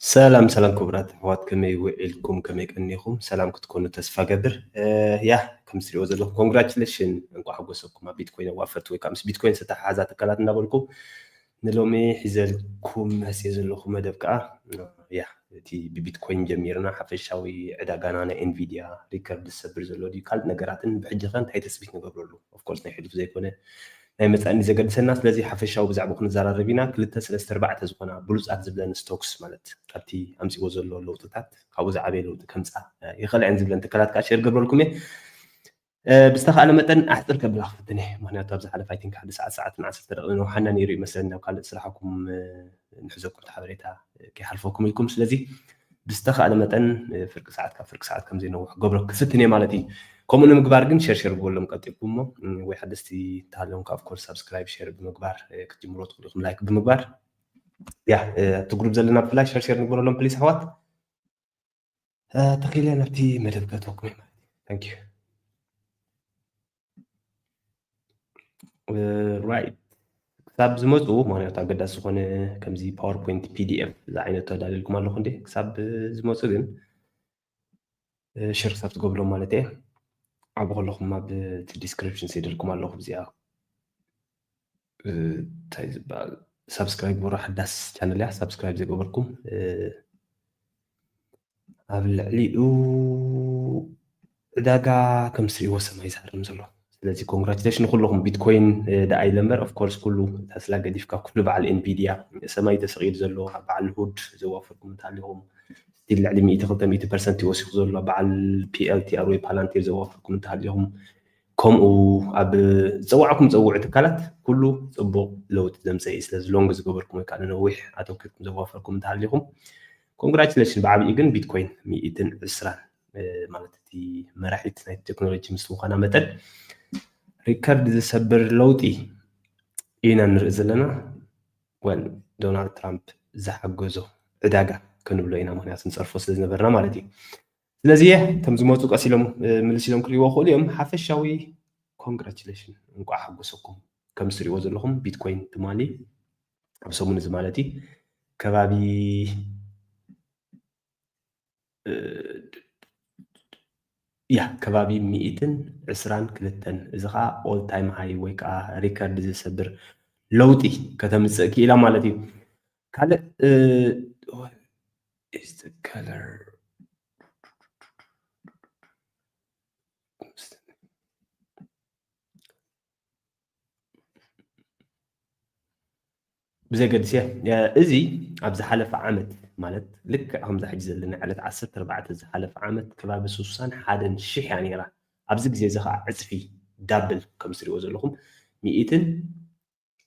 ሰላም ሰላም ክቡራት ኣሕዋት፣ ከመይ ውዒልኩም? ከመይ ቀኒኹም? ሰላም ክትኮኑ ተስፋ ገብር። ያ፣ ከም ትሪእዎ ዘለኹም፣ ኮንግራቹሌሽን፣ እንኳዕ ሓጎሰኩም ኣብ ቢትኮይን ኣዋፈርቲ ወይ ከዓ ምስ ቢትኮይን ዝተተሓሓዛ ትካላት እንዳበልኩ ንሎሚ ሒዘልኩም መፅየ ዘለኹ መደብ ከዓ፣ ያ፣ እቲ ብቢትኮይን ጀሚርና ሓፈሻዊ ዕዳጋና ናይ ኤንቪድያ ሪከርድ ዝሰብር ዘሎ ድዩ፣ ካልእ ነገራትን ብሕጂ ከ እንታይ ተስቢት ንገብረሉ፣ ኦፍኮርስ ናይ ሕሉፍ ዘይኮነ ናይ መፃእኒ ዘገድሰና። ስለዚ ሓፈሻዊ ብዛዕባ ክንዘራረብ ኢና። ክልተ ሰለስተ ኣርባዕተ ዝኾና ብሉፃት ዝብለን ስቶክስ ማለት ካብቲ ኣምፅዎ ዘሎ ለውጥታት ካብኡ ዝዓበየ ለውጢ ከምፃ ይኽእላ እየን ዝብለን ትካላት ከዓ ሸር ገብረልኩም እየ። ብዝተኻእለ መጠን ኣሕፅር ከብላ ክፍትን እየ። ምክንያቱ ኣብ ዝሓለፈ ኣይቲንክ ሓደ ሰዓት ሰዓት ንዓሰርተ ደቂ ነውሓና ነይሩ ይመስለኒ ናብ ካልእ ስራሕኩም ንሕዘኩም ሓበሬታ ከይሓልፈኩም ኢልኩም። ስለዚ ብዝተኻእለ መጠን ፍርቂ ሰዓት ካብ ፍርቂ ሰዓት ከም ዘይነውሕ ገብሮ ክፍትን እየ ማለት እዩ። ከምኡ ንምግባር ግን ሸር ሸር ግበሎም ቀጢልኩም እሞ ወይ ሓደስቲ እንተሃለዮም ከዓ ኦፍኮርስ ሳብስክራይብ ሸር ብምግባር ክትጅምሮ ትኽእሉ ኢኹም፣ ላይክ ብምግባር። ያ፣ እቲ ግሩፕ ዘለና ብፍላይ ሸር ሸር ንግበረሎም ፕሊስ ኣሕዋት። ተኺለ ናብቲ መደብ ከእትወኩም እየ ማለት እዩ። ታንክ ዩ። ራይት፣ ክሳብ ዝመፁ፣ ምክንያቱ ኣገዳሲ ዝኾነ ከምዚ ፓወርፖይንት፣ ፒዲኤፍ ዝዓይነቱ ኣዳልልኩም ኣለኹ እንዴ። ክሳብ ዝመፁ ግን ሸር ክሳብ ትገብርሎም ማለት እየ። ኣብኡ ከለኹም ኣብ እቲ ዲስክሪፕሽን ሰይደልኩም ኣለኹ። እዚኣ እንታይ ዝበሃል ሳብስክራይብ ግበሩ፣ ሓዳስ ቻነል እያ። ሳብስክራይብ ዘይገበርኩም ኣብ ልዕሊኡ ዕዳጋ ከም ትሪእዎ ሰማይ ዝሃርም ዘሎ። ስለዚ ኮንግራቹሌሽን ንኩልኹም። ቢትኮይን ደኣ ኢለ እምበር ኦፍኮርስ ኩሉ ተስላ ገዲፍካ ኩሉ በዓል ኤንቪድያ ሰማይ ተሰቒሉ ዘሎ፣ በዓል ሁድ ዘዋፈርኩም እንተሃሊኹም ስቲል ልዕሊ ሚእቲ ክልተ ሚእቲ ፐርሰንት እዩ ወሲኹ ዘሎ። በዓል ፒኤልቲኣር ወይ ፓላንቲር ዘዋፈርኩም እንተሃሊኹም ከምኡ ኣብ ዝፀዋዕኩም ፀውዑ ትካላት ኩሉ ፅቡቕ ለውጢ ዘምፀ እዩ። ስለዚ ሎንግ ዝገበርኩም ወይ ከዓ ንነዊሕ ኣተኪርኩም ዘዋፈርኩም እንተሃሊኹም ኮንግራቹሌሽን። ብዓብዩ ግን ቢትኮይን ሚእትን ዕስራን ማለት እቲ መራሒት ናይ ቴክኖሎጂ ምስ ምዃና መጠን ሪከርድ ዝሰብር ለውጢ ኢና ንርኢ ዘለና። ወል ዶናልድ ትራምፕ ዝሓገዞ ዕዳጋ ክንብሎ ኢና፣ ምክንያቱ ንፀርፎ ስለ ዝነበርና ማለት እዩ። ስለዚ እየ እቶም ዝመፁ ቀስ ኢሎም ምልስ ኢሎም ክሪእዎ ክእሉ እዮም። ሓፈሻዊ ኮንግራቹሌሽን፣ እንቋዕ ሓጎሰኩም። ከም ትሪእዎ ዘለኹም ቢትኮይን ትማሊ ኣብ ሰሙን እዚ ማለት እዩ ከባቢ ያ ከባቢ ሚእትን ዕስራን ክልተን፣ እዚ ከዓ ኦል ታይም ሃይ ወይ ከዓ ሪከርድ ዝሰብር ለውጢ ከተምፅእ ክኢላ ማለት እዩ። ካልእ color ብዘገድስ እየ። እዚ ኣብ ዝሓለፈ ዓመት ማለት ልክዕ ከምዛ ሕጂ ዘለና ዕለት ዓሰርተ ኣርባዕተ ዝሓለፈ ዓመት ከባቢ ስሳን ሓደን ሽሕ እያ ነይራ። ኣብዚ ግዜ እዚ ከዓ ዕፅፊ ዳብል ከም ትሪእዎ ዘለኹም ሚእትን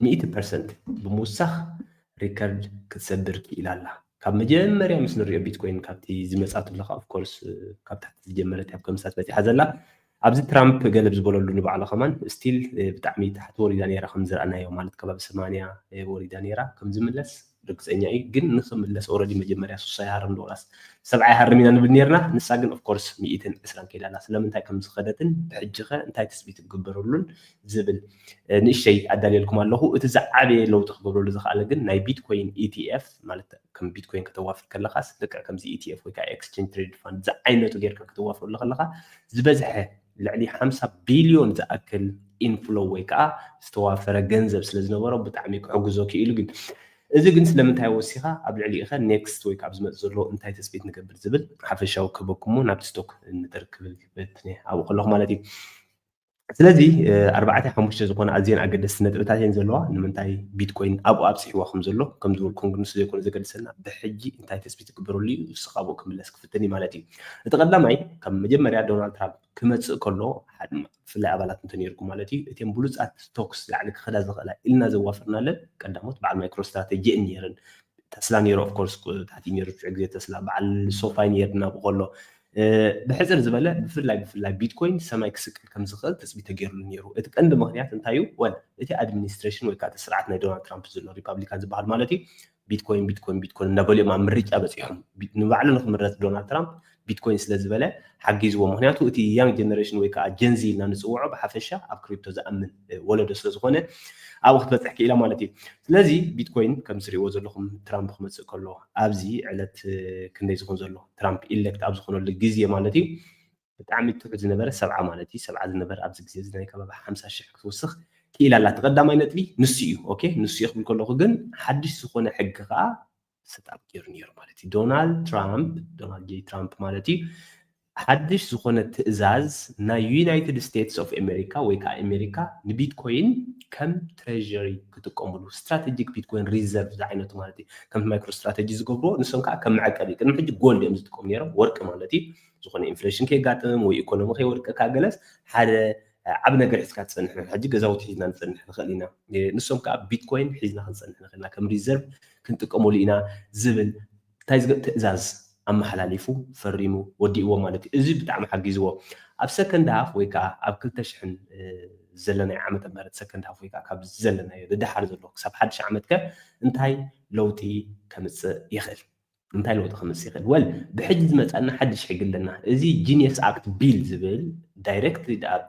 ሚእቲ ፐርሰንት ብምውሳኽ ሪከርድ ክትሰብር ክኢላ ኣላ። ካብ መጀመርያ ምስ ንሪኦ ቢትኮይን ካብቲ ዝመፃትሉ ከዓ ኦፍኮርስ ካብ ታሕቲ ዝጀመረት እያ ኣብ ከምሳት በፂሓ ዘላ። ኣብዚ ትራምፕ ገለብ ዝበለሉ ንባዕሉ ከማን ስቲል ብጣዕሚ ታሕቲ ወሪዳ ነይራ ከም ዝረኣናዮ ማለት ከባቢ ሰማንያ ወሪዳ ነይራ ከም ዝምለስ ርግፀኛ እዩ። ግን ንክምለስ ኦረዲ መጀመርያ ሱሳ ይሃርም ዶ ወላስ ሰብዓ ይሃርም ኢና ንብል ነርና። ንሳ ግን ኦፍኮርስ ሚእትን ዕስራን ከይዳ ኣላ። ስለምንታይ ከም ዝኸደትን ብሕጂ ከ እንታይ ትፅቢት ክግበረሉን ዝብል ንእሽተይ ኣዳልየልኩም ኣለኹ። እቲ ዝዓበየ ለውጢ ክገብረሉ ዝኽኣለ ግን ናይ ቢትኮይን ኢቲኤፍ ማለት ከም ቢትኮይን ከተዋፍር ከለኻስ ልክዕ ከምዚ ኢቲኤፍ ወይ ከዓ ኤክስቼንጅ ትሬድ ፋንድ ዝዓይነቱ ጌርካ ከተዋፍረሉ ከለኻ ዝበዝሐ ልዕሊ ሓምሳ ቢልዮን ዝኣክል ኢንፍሎ ወይ ከዓ ዝተዋፈረ ገንዘብ ስለ ዝነበሮ ብጣዕሚ ክሕግዞ ክኢሉ። ግን እዚ ግን ስለምንታይ ወሲኻ ኣብ ልዕሊኡ ከ ኔክስት ወይ ከዓ ኣብ ዝመፅእ ዘሎ እንታይ ተስቢት ንገብር ዝብል ሓፈሻዊ ክህበኩሞ ናብቲ ስቶክ ንጥር ክብል ክበትነ ኣብኡ ከለኹ ማለት እዩ። ስለዚ ኣርባዕተ ሓሙሽተ ዝኾነ ኣዝየን ኣገደስቲ ነጥብታት እየን ዘለዋ። ንምንታይ ቢትኮይን ኣብኡ ኣብፅሕዋ ከም ዘሎ ከም ዝበልኩም ግን ንሱ ዘይኮነ ዘገድሰና ብሕጂ እንታይ ተስቢት ይግበረሉ እዩ፣ ንሱ ካብኡ ክምለስ ክፍትን እዩ ማለት እዩ። እቲ ቀዳማይ ካብ መጀመርያ ዶናልድ ትራምፕ ክመፅእ ከሎ ብፍላይ ኣባላት እንተነይርኩም ማለት እዩ እተን ብሉፃት ስቶክስ ላዕሊ ክኸዳ ዝኽእላ ኢልና ዘዋፈርናለን ቀዳሞት በዓል ማይክሮ ስትራቴጂ እየን ነይረን። ተስላ ነይሩ ኦፍኮርስ ታሕቲ ነይሩ ሽዑ ግዜ ተስላ በዓል ሶፋይ ነይርና ብከሎ ብሕፅር ዝበለ ብፍላይ ብፍላይ ቢትኮይን ሰማይ ክስቅል ከም ዝኽእል ትፅቢት ተገይሩሉ ነይሩ። እቲ ቀንዲ ምክንያት እንታይ እዩ? ወል እቲ ኣድሚኒስትሬሽን ወይ ከዓ እቲ ስርዓት ናይ ዶናልድ ትራምፕ ዘሎ ሪፓብሊካን ዝበሃል ማለት እዩ ቢትኮይን ቢትኮይን ቢትኮይን እናበሉ እዮም ኣብ ምርጫ በፂሖም። ንባዕሉ ንክምረፅ ዶናልድ ትራምፕ ቢትኮይን ስለ ዝበለ ሓጊዝዎ። ምክንያቱ እቲ young generation ወይ ከዓ ጀንዚ ኢልና ንፅውዖ ብሓፈሻ ኣብ ክሪፕቶ ዝኣምን ወለዶ ስለ ዝኾነ ኣብኡ ክትበፅሕ ክኢላ ማለት እዩ። ስለዚ ቢትኮይን ከም ትሪእዎ ዘለኹም ትራምፕ ክመፅእ ከሎ ኣብዚ ዕለት ክንደይ ዝኹን ዘሎ ትራምፕ ኢሌክት ኣብ ዝኾነሉ ግዜ ማለት እዩ ብጣዕሚ ትሑት ዝነበረ ሰብዓ ማለት እዩ። ሰብዓ ዝነበረ ኣብዚ ግዜ እዚ ናይ ከባቢ ሓምሳ ሽሕ ክትውስኽ ክኢላ ኣላ። እቲ ቀዳማይ ነጥቢ ንሱ እዩ። ኦኬ ንሱ እዩ ክብል ከለኹ ግን ሓድሽ ዝኾነ ሕጊ ከዓ ሰጣብ ገይሩ ነይሩ ማለት እዩ። ዶናልድ ትራምፕ ዶናልድ ጄ ትራምፕ ማለት እዩ ሓድሽ ዝኾነ ትእዛዝ ናይ ዩናይትድ ስቴትስ ኦፍ ኣሜሪካ ወይ ከዓ ኣሜሪካ ንቢትኮይን ከም ትሬሪ ክጥቀምሉ ስትራቴጂክ ቢትኮይን ሪዘርቭ ዝዓይነቱ ማለት እዩ ከም ማይክሮ ስትራቴጂ ዝገብርዎ ንሶም ከዓ ከም መዐቀቢ ቅድሚ ሕጂ ጎልድ እዮም ዝጥቀሙ ነይሮም ወርቂ ማለት እዩ ዝኾነ ኢንፍሌሽን ከየጋጥም ወይ ኢኮኖሚ ከይወድቀካ ገለስ ሓደ ዓብ ነገር ሒዝካ ትፀንሕ ሕጂ ገዛውቲ ሒዝና ንፀንሕ ንኽእል ኢና ንሶም ከዓ ቢትኮይን ሒዝና ክንፀንሕ ንኽእልና ከም ሪዘርቭ ክንጥቀመሉ ኢና ዝብል እንታይ ትእዛዝ ኣመሓላሊፉ ፈሪሙ ወዲእዎ ማለት እዩ እዚ ብጣዕሚ ሓጊዝዎ ኣብ ሰከንድ ሃፍ ወይ ከዓ ኣብ ክልተ ሽሕን ዘለናይ ዓመተ ምህረት ሰከንድ ሃፍ ወይ ከዓ ካብ ዘለናዮ ደድሓር ዘሎ ክሳብ ሓድሽ ዓመት ከ እንታይ ለውጢ ከምፅእ ይኽእል እንታይ ለውጢ ከምፅእ ይኽእል ወል ብሕጂ ዝመፃና ሓድሽ ሕጊ ኣለና እዚ ጂኒየስ ኣክት ቢል ዝብል ዳይሬክትሊ ኣብ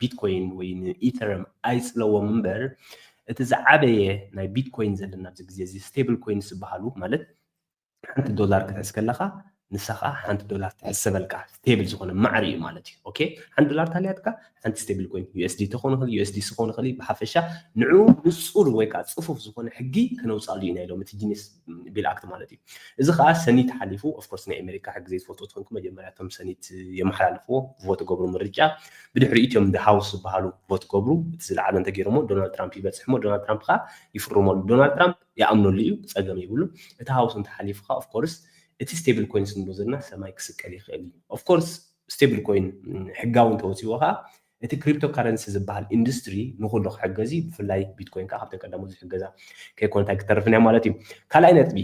ቢትኮይን ወይ ንኢተረም ኣይፅለዎም እምበር እቲ ዝዓበየ ናይ ቢትኮይን ዘለና ኣብዚ ግዜ እዚ ስቴብል ኮይንስ ዝበሃሉ ማለት ሓንቲ ዶላር ክትሕዝ ከለኻ ንሳ ከዓ ሓንቲ ዶላር ትሕሰበልካ ስቴብል ዝኾነ ማዕሪ እዩ ማለት እዩ ኦኬ ሓንቲ ዶላር ታልያትካ ሓንቲ ስቴብል ኮይን ዩኤስዲ ተኾኑ ኽእል ዩኤስዲ ስኾኑ ኽእል ብሓፈሻ ንዑ ንፁር ወይ ከዓ ፅፉፍ ዝኾነ ሕጊ ክነውፃሉ ኢና ኢሎም እቲ ጂኒስ ቢል ኣክት ማለት እዩ እዚ ከዓ ሰኒት ሓሊፉ ኦፍኮርስ ናይ ኣሜሪካ ሕጊ ዘይትፈልጡ ትኾንኩ መጀመርያ ቶም ሰኒት የመሓላልፍዎ ቮት ገብሩ ምርጫ ብድሕሪ ኢትዮም ሃውስ ዝበሃሉ ቮት ገብሩ እቲ ዝለዓለ እንተገይሮሞ ዶናልድ ትራምፕ ይበፅሕሞ ዶናልድ ትራምፕ ከዓ ይፍርመሉ ዶናልድ ትራምፕ ይኣምነሉ እዩ ፀገም ይብሉ እቲ ሃውስ እንተሓሊፉ ከዓ ኦፍኮርስ እቲ ስቴብል ኮይንስ ንብሎ ዘለና ሰማይ ክስቀል ይኽእል እዩ ኦፍኮርስ ስቴብል ኮይን ሕጋዊ እንተወፂዎ ከዓ እቲ ክሪፕቶ ካረንሲ ዝበሃል ኢንዱስትሪ ንኩሉ ክሕገዝ እዩ ብፍላይ ቢትኮይን ከዓ ካብተን ቀዳሞት ዝሕገዛ ከይኮነት ኣይክተርፍን እያ ማለት እዩ ካልኣይ ነጥቢ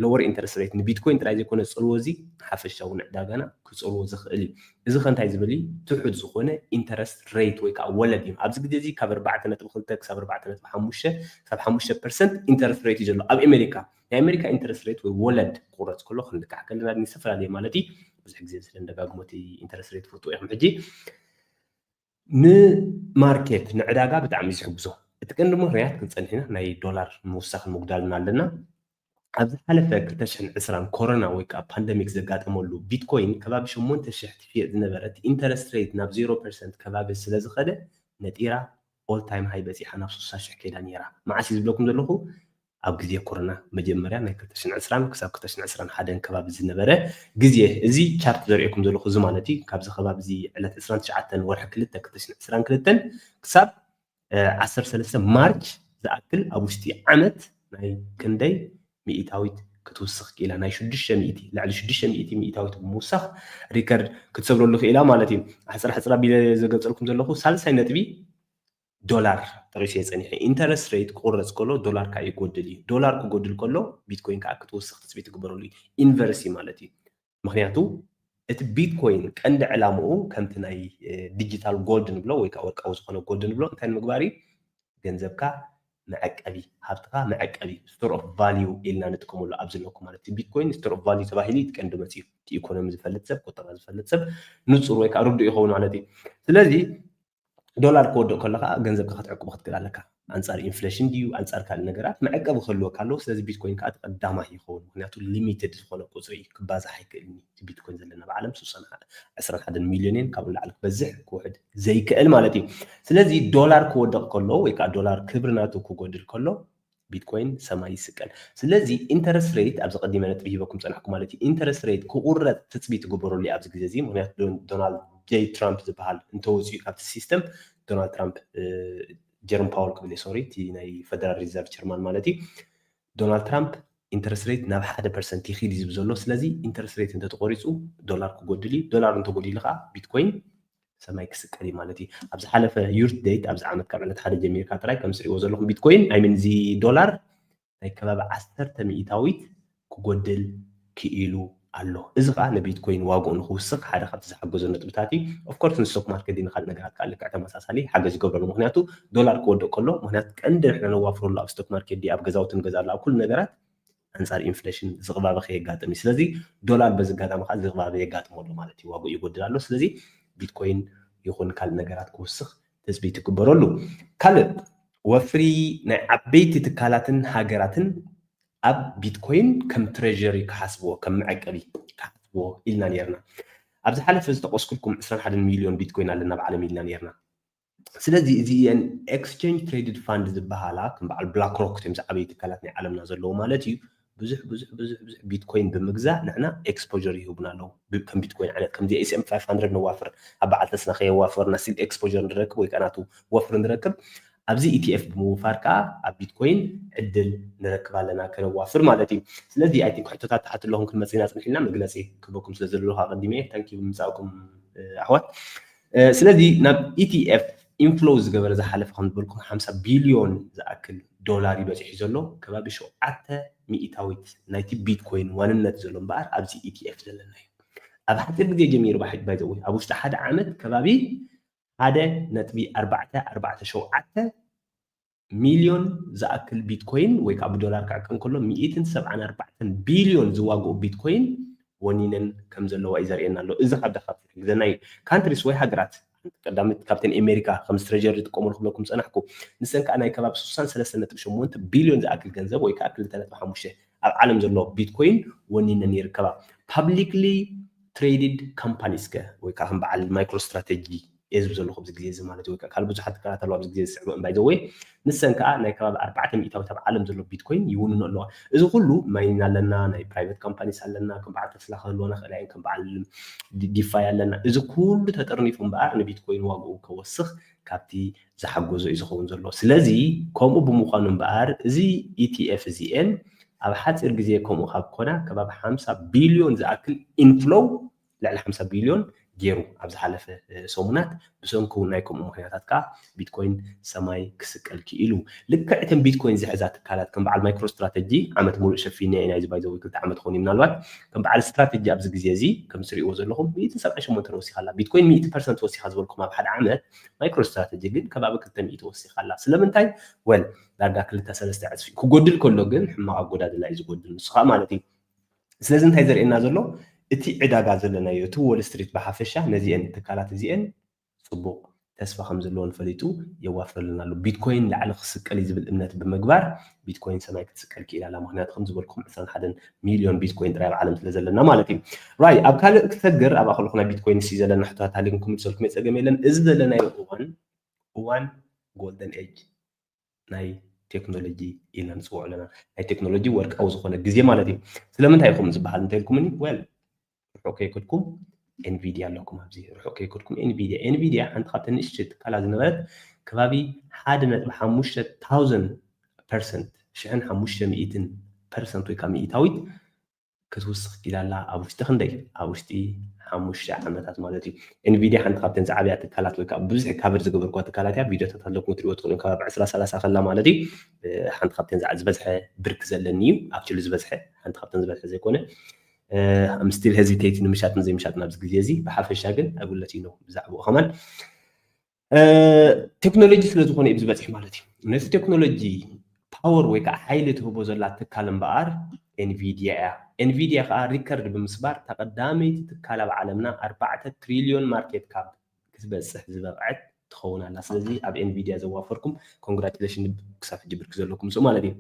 lower interest rate ንቢትኮይን ጥራይ ዘይኮነ ዝፀልዎ እዚ ሓፈሻዊ ንዕዳጋና ክፀልዎ ዝኽእል እዩ እዚ ከ እንታይ ዝብል እዩ ትሑት ዝኾነ ኢንተረስት ሬት ወይ ከዓ ወለድ እዩ ኣብዚ ግዜ እዚ ካብ ኣርባዕተ ነጥቢ ክልተ ክሳብ ኣርባዕተ ነጥቢ ሓሙሽተ ክሳብ ሓሙሽተ ፐርሰንት ኢንተረስት ሬት እዩ ዘሎ ኣብ ኣሜሪካ ናይ ኣሜሪካ ኢንተረስት ሬት ወይ ወለድ ክቁረፅ ከሎ ክንልካዕ ከለና ዝተፈላለየ ማለት እዩ ብዙሕ ግዜ ስለ ንደጋግሞ እቲ ኢንተረስት ሬት ፍልጥዎ ኢኹም ሕጂ ንማርኬት ንዕዳጋ ብጣዕሚ እዩ ዝሕግዞ እቲ ቀንዲ ምክንያት ክንፀንሕ ኢና ናይ ዶላር ምውሳኽን ምጉዳልን ኣለና ኣብ ዝሓለፈ ክልተ ሽሕን ዕስራን ኮሮና ወይ ከዓ ፓንደሚክ ዘጋጠመሉ ቢትኮይን ከባቢ ሸሞንተ ሽሕ ትሽየጥ ዝነበረት ኢንተረስት ሬት ናብ ዜሮ ፐርሰንት ከባቢ ስለ ዝኸደ ነጢራ ኦል ታይም ሃይ በፂሓ ናብ ስሳ ሽሕ ከይዳ ነይራ መዓስ እዩ ዝብለኩም ዘለኹ ኣብ ግዜ ኮሮና መጀመርያ ናይ ክልተ ሽሕን ዕስራን ክሳብ ክልተ ሽሕን ዕስራን ሓደን ከባቢ ዝነበረ ግዜ እዚ ቻርት ዘርእየኩም ዘለኹ እዚ ማለት እዩ ካብዚ ከባቢ እዚ ዕለት ዕስራን ትሽዓተን ወርሒ ክልተ ክልተ ሽሕን ዕስራን ክልተን ክሳብ ዓሰርተ ሰለስተ ማርች ዝኣክል ኣብ ውሽጢ ዓመት ናይ ክንደይ ሚእታዊት ክትውስኽ ክኢላ ናይ ሽዱሽተ ሚእቲ ልዕሊ ሽዱሽተ ሚእቲ ሚእታዊት ብምውሳኽ ሪከርድ ክትሰብረሉ ክኢላ ማለት እዩ ኣሕፅራ ሕፅራ ቢለ ዘገልፀልኩም ዘለኹ ሳልሳይ ነጥቢ ዶላር ጠቂሰ ፀኒሐ ኢንተረስት ሬት ክቁረፅ ከሎ ዶላር ከዓ ይጎድል እዩ ዶላር ክጎድል ከሎ ቢትኮይን ከዓ ክትውስኽ ትፅቢት ትግበረሉ እዩ ኢንቨርስ ማለት እዩ ምክንያቱ እቲ ቢትኮይን ቀንዲ ዕላምኡ ከምቲ ናይ ዲጂታል ጎልድ ንብሎ ወይ ከዓ ወርቃዊ ዝኾነ ጎልድ ንብሎ እንታይ ንምግባር እዩ ገንዘብካ መዐቀቢ ሃብትኻ መዐቀቢ ስቶር ኦፍ ቫሊዩ ኢልና ንጥቀመሉ ኣብ ዘለኩ ማለት እዩ ቢትኮይን ስቶር ኦፍ ቫሊዩ ተባሂሉ እዩ ቀንዲ መፅኡ እቲ ኢኮኖሚ ዝፈልጥ ሰብ ቁጠባ ዝፈልጥ ሰብ ንፁር ወይ ከዓ ርዱእ ይኸውን ማለት እዩ ስለዚ ዶላር ክወድቕ ከሎ ከዓ ገንዘብካ ክትዕቅቦ ክትክእል ኣለካ ኣንፃር ኢንፍሌሽን ድዩ ኣንፃር ካልእ ነገራት መዐቀቢ ክህልወካ ኣለዎ ስለዚ ቢትኮይን ከዓ ቀዳማይ ይኸውን ምክንያቱ ሊሚትድ ዝኾነ ቁፅሪ ክባዛሕ ኣይክእልን እዩ ቢትኮይን ዘለና ብዓለም ዕስራን ሓደን ሚሊዮን እየን ካብኡ ንላዕሊ ክበዝሕ ክውሕድ ዘይክእል ማለት እዩ ስለዚ ዶላር ክወድቕ ከሎ ወይ ከዓ ዶላር ክብሪ ናቱ ክጎድል ከሎ ቢትኮይን ሰማይ ይስቀል ስለዚ ኢንተረስት ሬት ኣብዚ ቀዲመ ነጥቢ ሂበኩም ፀናሕኩ ማለት እዩ ኢንተረስት ሬት ክቁረፅ ትፅቢት ትግበረሉ ኣብዚ ግዜ እዚ ምክንያቱ ዶናልድ ጄ ትራምፕ ዝበሃል እንተወፅኡ ካብቲ ሲስተም ዶናልድ ትራምፕ ጀርም ፓወል ክብል ሶሪ እቲ ናይ ፈደራል ሪዘርቭ ቸርማን ማለት እዩ ዶናልድ ትራምፕ ኢንተረስት ሬት ናብ ሓደ ፐርሰንት ይኺድ ዝብ ዘሎ ስለዚ ኢንተረስት ሬት እንተተቆሪፁ ዶላር ክጎድል እዩ ዶላር እንተጎዲሉ ከዓ ቢትኮይን ሰማይ ክስቀል እዩ ማለት እዩ ኣብ ዝሓለፈ ዩርት ዴት ኣብዚ ዓመት ካብ ዕለት ሓደ ጀሚርካ ጥራይ ከም ስሪዎ ዘለኹም ቢትኮይን ኣይሚን እዚ ዶላር ናይ ከባቢ ዓሰርተ ሚእታዊት ክጎድል ክኢሉ ኣሎ እዚ ከዓ ንቢትኮይን ዋግኡ ንክውስኽ ሓደ ካብቲ ዝሓገዞ ነጥብታት እዩ ኦፍኮርስ ንስቶክ ማርኬት ዲ ንካልእ ነገራት ከዓ ልክዕ ተመሳሳሊ ሓገዝ ይገብረሉ ምክንያቱ ዶላር ክወድቅ ከሎ ምክንያቱ ቀንዲ ንሕና ነዋፍረሉ ኣብ ስቶክ ማርኬት ዲ ኣብ ገዛውቲ ንገዛሉ ኣብ ኩሉ ነገራት ኣንፃር ኢንፍሌሽን ዝቕባበ ከየጋጥም እዩ። ስለዚ ዶላር በዚ ኣጋጣሚ ከዓ ዝቕባበ የጋጥሞ ኣሎ ማለት እዩ፣ ዋግኡ ይጎድል ኣሎ። ስለዚ ቢትኮይን ይኹን ካልእ ነገራት ክውስኽ ትፅቢት ይግበረሉ። ካልእ ወፍሪ ናይ ዓበይቲ ትካላትን ሃገራትን ኣብ ቢትኮይን ከም ትሬሪ ክሓስብዎ፣ ከም መዐቀቢ ክሓስብዎ ኢልና ነርና። ኣብ ዝሓለፈ ዝተቆስኩልኩም ዕስራን ሓደን ሚሊዮን ቢትኮይን ኣለና ኣብ ዓለም ኢልና ነርና። ስለዚ እዚአን ኤክስቸንጅ ትሬድድ ፋንድ ዝበሃላ ከም በዓል ብላክ ሮክ እዮም ዝዓበዩ ትካላት ናይ ዓለምና ዘለዉ ማለት እዩ። ብዙሕ ብዙሕ ብዙሕ ብዙሕ ቢትኮይን ብምግዛእ ንሕና ኤክስፖር ይህቡና ኣለዉ። ከም ቢትኮይን ዓይነት ከምዚ ኤስኤም ፋይቭ ሃንድረድ ነዋፍር ኣብ በዓል ተስና ከየዋፈርና ሲል ኤክስፖር ንረክብ ወይ ከዓ ናቱ ወፍሪ ንረክብ። ኣብዚ ኢቲኤፍ ብምውፋር ከዓ ኣብ ቢትኮይን ዕድል ንረክብ ኣለና ከነዋፍር ማለት እዩ። ስለዚ ኣይ ቲንክ ሕቶታት ተሓት ኣለኹም ክንመፅእ ኢና ፅንሕ ኢልና መግለፂ ክበኩም ስለ ዘለኹ ኣቐዲመ ታንኪ ብምምፃእኩም ኣሕዋት። ስለዚ ናብ ኢቲኤፍ ኢንፍሎው ዝገበረ ዝሓለፈ ከም ዝበልኩም ሓምሳ ቢልዮን ዝኣክል ዶላር እዩ በፂሑ ዘሎ። ከባቢ ሸውዓተ ሚእታዊት ናይቲ ቢትኮይን ዋንነት ዘሎ እምበኣር ኣብዚ ኢቲኤፍ ዘለና እዩ። ኣብ ሓፂር ግዜ ጀሚሩ ባይ ዘ ወይ ኣብ ውሽጢ ሓደ ዓመት ከባቢ ሓደ ነጥቢ ኣርባዕተ ኣርባዕተ ሸውዓተ ሚልዮን ዝኣክል ቢትኮይን ወይ ከዓ ብዶላር ክዕቀን ከሎ ሚእትን ሰብዓን ኣርባዕተን ቢልዮን ዝዋግኡ ቢትኮይን ወኒነን ከም ዘለዋ እዩ ዘርእየና ኣሎ። እዚ ካብ ደካብ ግዘና እዩ። ካንትሪስ ወይ ሃገራት ቀዳሚት ካብተን ኣሜሪካ ከም ትሬሪ ዝጥቀመሉ ክብለኩም ፀናሕኩ። ንሰን ከዓ ናይ ከባቢ ስሳን ሰለስተ ነጥቢ ሸሞንተ ቢልዮን ዝኣክል ገንዘብ ወይ ከዓ ክልተ ነጥቢ ሓሙሽተ ኣብ ዓለም ዘሎ ቢትኮይን ወኒነን ይርከባ። ፓብሊክሊ ትሬድድ ካምፓኒስ ከ ወይ ከዓ ከም በዓል ማይክሮ ስትራቴጂ እየ ዝብል ዘለኹ ኣብዚ ግዜ እዚ ማለት እዩ። ወይ ከዓ ካልእ ብዙሓት ትካላት ኣለዋ ኣብዚ ግዜ ዝስዕበ እምባይ ዘወይ ንሰን ከዓ ናይ ከባቢ ኣርባዕተ ሚእታዊት ኣብ ዓለም ዘሎ ቢትኮይን ይውንኖ ኣለዋ። እዚ ኩሉ ማይኒን ኣለና፣ ናይ ፕራይቬት ካምፓኒስ ኣለና፣ ከም በዓል ተስላ ክህልወና ክእላ እየን፣ ከም በዓል ዲፋይ ኣለና። እዚ ኩሉ ተጠርኒፉ እምበኣር ንቢትኮይን ዋግኡ ከወስኽ ካብቲ ዝሓገዞ እዩ ዝኸውን ዘሎ። ስለዚ ከምኡ ብምዃኑ እምበኣር እዚ ኢቲኤፍ እዚኤን ኣብ ሓፂር ግዜ ከምኡ ካብ ኮና ከባቢ ሓምሳ ቢልዮን ዝኣክል ኢንፍሎው ልዕሊ ሓምሳ ቢልዮን ገይሩ ኣብ ዝሓለፈ ሰሙናት ብሰንኩ ናይ ከምኡ ምክንያታት ከዓ ቢትኮይን ሰማይ ክስቀል ክኢሉ። ልክዕ እተን ቢትኮይን ዝሕዛ ትካላት ከም በዓል ማይክሮ ስትራተጂ ዓመት ሙሉእ ሸፊነ ኢና እዚ ባይዘዊ ክልተ ዓመት ኾን ምናልባት ከም በዓል ስትራተጂ ኣብዚ ግዜ እዚ ከም ትሪእዎ ዘለኹም ሚእትን ሰብዓን ሸሞንተን ወሲኻ ኣላ። ቢትኮይን ሚእቲ ፐርሰንት ወሲኻ ዝበልኩም ኣብ ሓደ ዓመት ማይክሮ ስትራተጂ ግን ከባቢ ክልተ ሚእቲ ወሲኻ ኣላ። ስለምንታይ? ወል ዳርጋ ክልተ ሰለስተ ዕፅፊ ክጎድል ከሎ ግን ሕማቕ ኣጎዳድላ እዩ ዝጎድል ንሱ ከዓ ማለት እዩ። ስለዚ እንታይ ዘርእየና ዘሎ እቲ ዕዳጋ ዘለናዮ እቲ ዎል ስትሪት ብሓፈሻ ነዚአን ትካላት እዚአን ፅቡቕ ተስፋ ከም ዘለዎን ፈሊጡ የዋፍረልና ኣሎ። ቢትኮይን ላዕሊ ክስቀል እዩ ዝብል እምነት ብምግባር ቢትኮይን ሰማይ ክትስቀል ክኢላ ኣላ። ምክንያቱ ከም ዝበልኩም ዕስራን ሓደን ሚልዮን ቢትኮይን ጥራይ ኣብ ዓለም ስለ ዘለና ማለት እዩ። ራይ ኣብ ካልእ ክሰግር ኣብ ኣክልኩ ናይ ቢትኮይን ሲ ዘለና ሕቶታት ሃሊኩም ክምልሰልኩም የፀገም የለን። እዚ ዘለናዮ እዋን እዋን ጎልደን ኤጅ ናይ ቴክኖሎጂ ኢልና ንፅውዖ ኣለና። ናይ ቴክኖሎጂ ወርቃዊ ዝኾነ ግዜ ማለት እዩ። ስለምንታይ ኢኹም ዝበሃል እንተልኩምኒ ወል ርሑቕ ከይከድኩም ኤንቪዲያ ኣለኩም ኣብዚ ርሑቕ ከይከድኩም ኤንቪዲያ ኤንቪዲያ ሓንቲ ካብተን ንእሽተይ ትካላት ዝነበረት ከባቢ ሓደ ነጥቢ ሓሙሽተ ታውዘንድ ፐርሰንት ሽሕን ሓሙሽተ ሚእትን ፐርሰንት ወይ ከዓ ሚእታዊት ክትውስኽ ኢላ ኣላ ኣብ ውሽጢ ክንደይ ኣብ ውሽጢ ሓሙሽተ ዓመታት ማለት እዩ። ኤንቪዲያ ሓንቲ ካብተን ዝዓብያ ትካላት ወይ ከዓ ብዙሕ ካቨር ዝገበርኳ ትካላት እያ። ቪዲዮታት ኣለኩም ክትሪእዎ ትኽእሉ ካብ ዕስራ ሰላሳ ከላ ማለት እዩ። ሓንቲ ካብተን ዝበዝሐ ብርክ ዘለኒ እዩ ኣክቹሊ ዝበዝሐ ሓንቲ ካብተን ዝበዝሐ ዘይኮነ I'm still hesitate ንምሻጥን ዘይምሻጥን ኣብዚ ግዜ እዚ ብሓፈሻ ግን I will let you know ብዛዕባኡ ከማን ቴክኖሎጂ ስለ ዝኾነ እዩ ዝበፅሕ ማለት እዩ። ነቲ ቴክኖሎጂ ፓወር ወይ ከዓ ሓይሊ ትህቦ ዘላ ትካል እምበኣር ኤንቪዲያ እያ። ኤንቪዲያ ከዓ ሪከርድ ብምስባር እታ ቀዳመይቲ ትካል ኣብ ዓለምና ኣርባዕተ ትሪልዮን ማርኬት ካፕ ክትበፅሕ ዝበቕዐት ትኸውን ኣላ። ስለዚ ኣብ ኤንቪዲያ ዘዋፈርኩም ኮንግራቹሌሽን ክሳብ ሕጂ ብርክ ዘለኩም ንሱ ማለት እዩ።